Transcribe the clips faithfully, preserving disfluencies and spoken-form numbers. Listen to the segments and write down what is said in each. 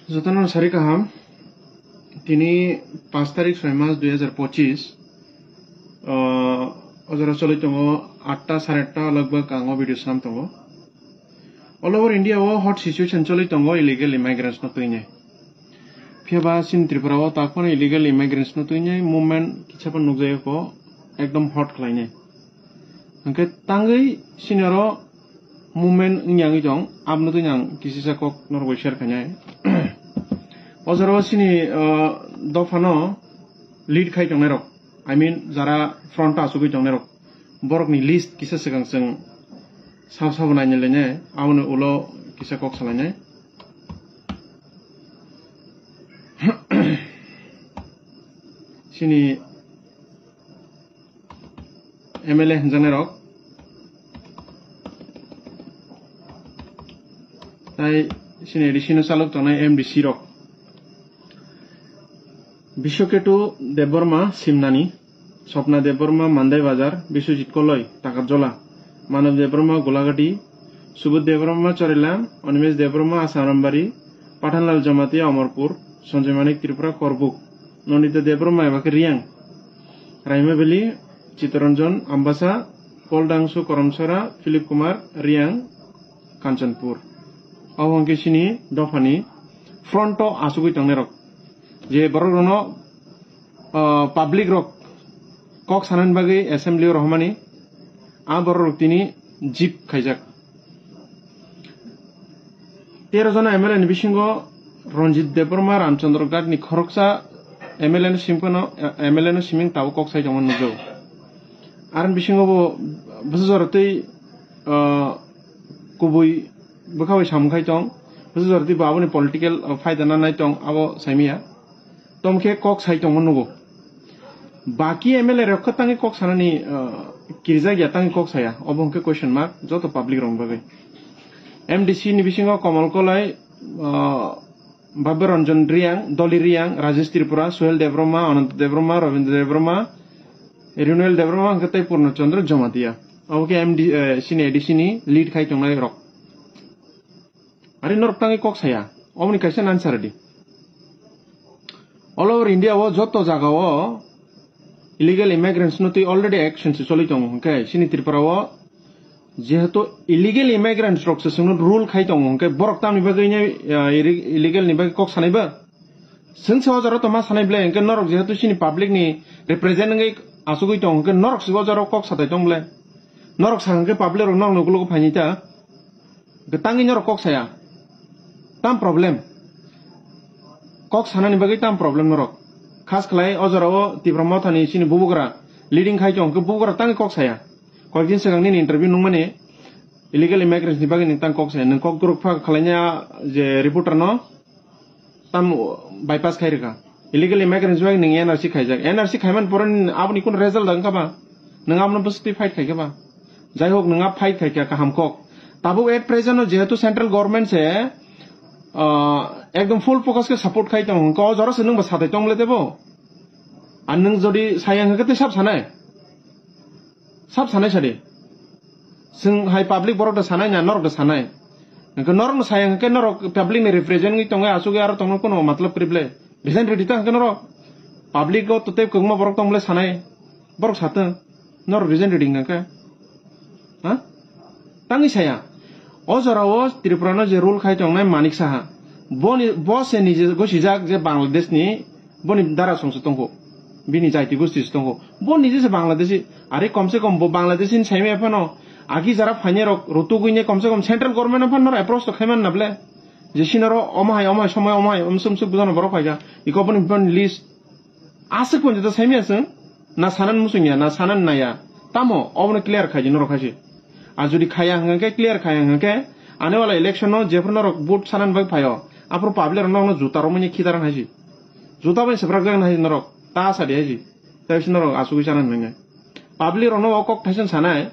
Jotono sari kaham. Tini paanch tarik soi mas dui hazar pochis. O jora choli tongo atta sare atta logbag ang o video swnam tongo. All over India o hot situation choli tongo illegal immigrants no twinai. Phiya ba chini Tripura o tak phano illegal immigrants no twinai movement kisa phano nukjagwi ko ekdom hot khlainai. Hwnkhe tangwi chini oro movement wngya wngwi tong, aboni twino ang kisisa kok norok bai share khainai. O jora o chini, uh, dophano lead khai tongnairok, I mean, jara front o achugwi tongnairok, borokni list kisa swkang chwng sabo sabo nainai lainai, aboni ulo kisa kok salainai. Chini M L A hwnjaknai rok, tai chini A D C no chalok tongnai M D C rok, Biswaketu Debbarma Simnani, Swapna Debbarma Mandai Bazar, Biswajit Koloi Takarjola, Manav Debbarma Golagati, Subodh Debbarma Chorilam, Animesh Debbarma Asarambaria, Pathanlal Jamatia Amarpur, Sanjoy Manik Tripura Korbuk, Nandita Debbarma eba khe Reang, Raima Valley, Chittaranjan Ambassa, Paul Dangsu Karamchara, Philip Kumar Reang, Kanchanpur. Abo hwnkhe chini dophani front o achugwi tongnairok, je borok rokno, ah, public rok kok sanani bagwi assembly o rohormani, a borok rok tini jip khaijak. Tero jona M L A ni bisingo Ranjit Debbarma, Ramchandra Ghat ni khoroksa M L A no simi phano, M L A no simi tabuk kok sai tongmani nukjago. Aroni bisingo bo bwsa jora twi, ah, kubui bwkha bai samung khai tong, bwsa jora twi bo aboni political, ah, phaida nanai tong, abo saimaya. Tamo khe kok sai tongma nugo. Baki M L A rok khe tangwi kok sanani, ah, kirijak ya, tangwi kok saya. Obo hwnkhe question mark joto public rokni bagwi. M D C ni bisingo Komol Koloi, ah, Babya Ranjan Reang, Dolly Reang, Rajesh Tripura, Suhel Debbarma, Ananta Debbarma, Rabindra Debbarma, Renewal Debbarma hwnkhe tei Purna Chandra Jamatia. Obo khe M D, eh, chini A D C ni lead khai tongnai rok. Ari norok tangwi kok saya. Omoni kaisa answer di. All over India o joto jaga o illegal immigrants no twi already action se choli tongo hwnkhe chini Tripura o jehetu illegal immigrants rok se chwngno rule khai tongo hwnkhe borok tamni bagwi ne, ah, iri-, illegal ni bagwi kok sanai ba? Chwng se o jora tongma sanai ble hwnkhe norok jehetu chini public ni represent wngwi achugwi tongo hwnkhe norok se o jora kok satai tong ble? Norok sa hwnkhe public rok norok ni ukologo phainai ta? Hwnkhe tangwi norok kok saya. Tam problem. Kok sanani bagwi tam problem norok. Khas khlai o jora o Tipra Mothani chini bubugra leading khai tong, hwnkhe bubugra tangwi kok saya. Koyekdin swkang nini interview nungmani illegal immigrants ni bagwi nung tang kok saya. Nung kok guruk pha khlaina je reporter no tam bypass khai rwkha. Illegal immigrants bai nwng N R C khaijak. N R C khaiman pore ni aboni kun result wngkha ba? Nwng abono bwswtwi fight khaikha ba? Jai hok, nwng a fight khaikha kaham kok. Tabuk at present no jehetu central government se, ah, ekdom full focus khe support khai tongo, hwnkhe o jora se nwng bo satai tong le tebo? Ar nwng jodi saya hwnkhe tei sab sanai? Sab sanai sadi. Chwng hai public borok da sanai na, norok da sanai. Hwnkhe norok no saya hwnkhe norok public ni represent wngwi tongo, asugwi aro tongno kono matlab kwrwi ble. Resign rwdi ta hwnkhe norok. Public o to tei kwbangma borok tong ble sanai. Borok satwng. Norok resign rwdi hwnkhe. Ha? Tangwi saya. O jora o Tripura no je rule khai tongnai Manik Saha. Boni, bo se nije gosijak je Bangladesh ni Boni dara songso tongkho, bini jaiti gosti se tongkho. Bo nije se Bangladeshi, are komse kom bo Bangladeshi ni saimaya phano, agi jara phainai rok rutugwi ne komse kom central government no phano approach to khaiman na ble. Je sinaro omo hai, omo hai, somoi omo hai, omsuk omsuk bujano borok phaikha. Iko boni, boni list. Aswk pon jeta saimaya chwng, na sanan musungya, na sanan naya. Tamo, obono clear khaidi norok haisi. A jodi khaya hwnkhe, clear khaya hwnkhe, ane wala election no jephru norok vote sanan bai phaio, aphuru public rok nokno juta romani khidaran haisi. Juta bai swprak jagan hai norok, ta sadi haisi. Tai si norok asugwi chana nangya. Public rokno o kok thaising sanai,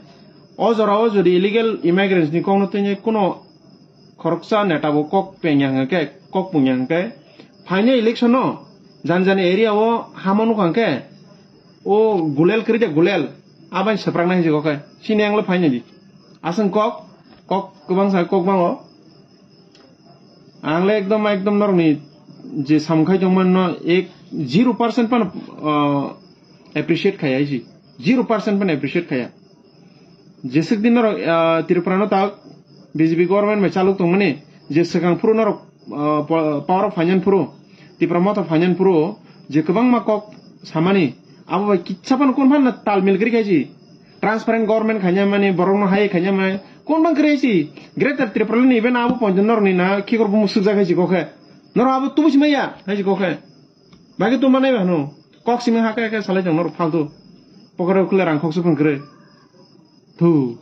o jora o jodi illegal immigrants ni kokno tini kuno khoroksa neta bo kok pengya hwnkhe, kok pungya hwnkhe, phainai election no jani jani area o hamo nukha hwnkhe, o gulel kwrwi de gulel, abai swprak nai hinjik khe, sini ang le phainai di. Aswng kok, kok kwbang sa kok bango. Ang le ekdom, ekdom norokni je samung khai tongmano ek zero percent pano, ah, appreciate khaya isi. Zero percent pano appreciate khaya. Jeswk din norok, ah, Tripura no tak B J P government bai chaluk tongmani, je swkang phuru norok, ah, po-, power of finance phuru, Tipra Motha finance phuru, je kwbangma kok samani, abo bai kitsa pano kun phan tal mil kri khaisi. Transparent government khanya mani, borok no hai khanya mani, kun bang kri si. Greater Tripura ni event abo ponjon norok ni na khikor bumu sukjak hai si kokhe. Norok abo tubu simaya hai si kokhe. Bagi tu manai ba hano. Kok simi hake hake salai jang norok faltu. Pokore ukle rang khok supun kre. Thu.